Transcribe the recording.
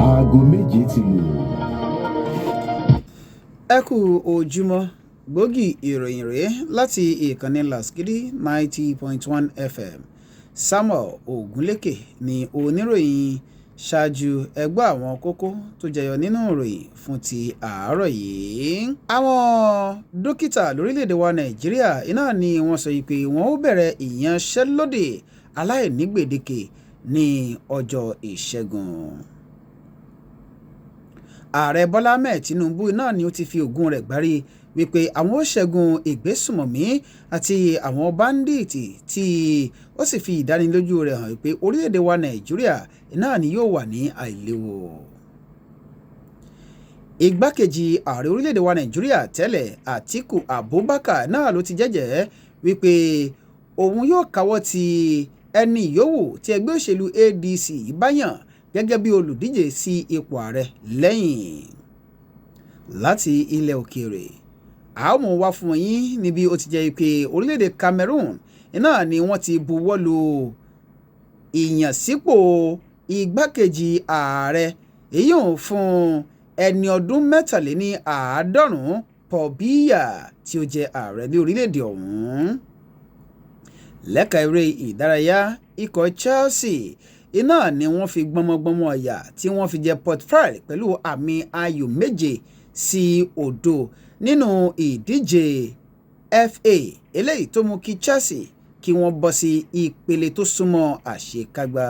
Aago 7 ti lù. Ẹ kú ojúmọ́. Gbòógì ìròyìn rèé láti ìkànnì Lasgidi 90.1 FM. Samuel Ogunlékè ní oníròyìn. Ṣáájú, ẹ gbọ́ àwọn kókó tó jẹyọ nínú ìròyìn fún ti àárọ̀ yìí. Àwọn dókítà lórílẹ̀‐èdè wa Nàìjíríà iná ni wọ́n sọ pé wọ́n ó bẹ̀rẹ̀ ìyanṣẹ́lódì aláìní gbèdéke ní ọjọ́ Ìṣẹ́gun. Ààrẹ Bọ́lá Ahmed Tinubu náà ni ó ti fi ògùn rẹ̀ gbárí wípé àwọn ó ṣẹ́gun ìgbésùmọ̀mí àti àwọn báńdíìtì, tí ó sì fi ìdánilójú rẹ̀ hàn wípé orílẹ̀-èdè wa Nàìjíríà náà ni yóò wà ní àìléwu. Igbákejì ààrẹ orílẹ̀-èdè wa Nàìjíríà tẹ́lẹ̀, Àtíkù Abubakar, náà ló ti jẹ́jẹ̀ẹ́ wípé òun yóò káwọ́ ti ẹni yòówù tí ẹgbẹ́ òṣèlú ADC bá yàn gẹ́gẹ́ bí olùdíje sí ipò ààrẹ lẹ́yìn. Láti ilẹ̀ òkèèrè, a ó mú wá fún yín níbi ó ti jẹ́ pé orílẹ̀-èdè Cameroon náà ni wọ́n ti buwọ́ lu ìyànsípò igbákejì ààrẹ, èyí ò fún ẹni ọdún 93, Paul Biya, tí ó jẹ́ ààrẹ ní orílẹ̀-èdè ọ̀hún. Lẹ́ka eré ìdárayá, ikọ̀ Chelsea iná ni wọ́n fi gbọmọgbọmọ ọ̀yà tí wọ́n fi jẹ Port Vale pẹ̀lú àmì ayò 7-0 nínú ìdíje FA, eléyìí tó mú kí Chelsea kí wọ́n bọ́ sí ìpele tó súnmọ́ àṣekágbá.